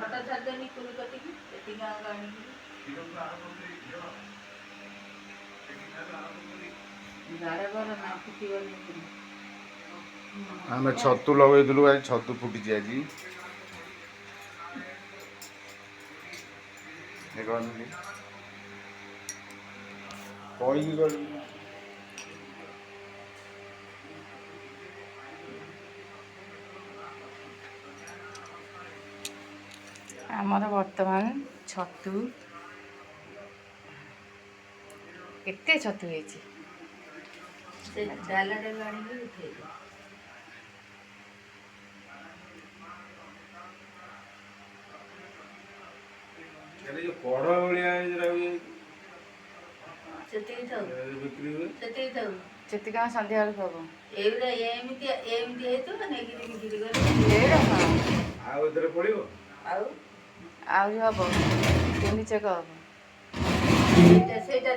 Photo ଛାଡ଼ିଦେନି କୁନି କତିକି ଏତିକି ଆଙ୍କ ଆଣିକି। ଗାର ଗାର ନା ଫୁଟିବନି। ଆମେ ଛତୁ ଲଗେଇଥିଲୁ, ଆଜି ଛତୁ ଫୁଟିଛି ଆଜି। ଦେଖନ୍ତୁ, କହିକି କରିବି। ଆମର ବର୍ତ୍ତମାନ ଛତୁ, କେତେ ଛତୁ ହେଇଛି। ସେ ଡାଲାଟାକୁ ଆଣିକି ଉଠେଇଦେ। ହେଲେ ଯୋଉ କଢ଼ ଭଳିଆ ଯୋଉଟା ହୁଏ, ସେତିକି ଥାଉ। ଏ ବିକ୍ରି ହୁଏ। ସେତିକି ଥାଉ। ସେତିକି ଆମ ସନ୍ଧ୍ୟାବେଳକୁ ହବ। ଏଇଗୁଡ଼ା ଏମିତି ଏମିତି ହେଇଥିବ, ନେଇକିରି ବିକ୍ରି କରିବେ। ଏଇଟା ହଁ। ଆଉ ଏଥିରେ ପଡ଼ିବ। ଆଉ ଆହୁରି ହବ, ତିନି ଚକ ହବ। ସେଇଟା ସେଇଟା।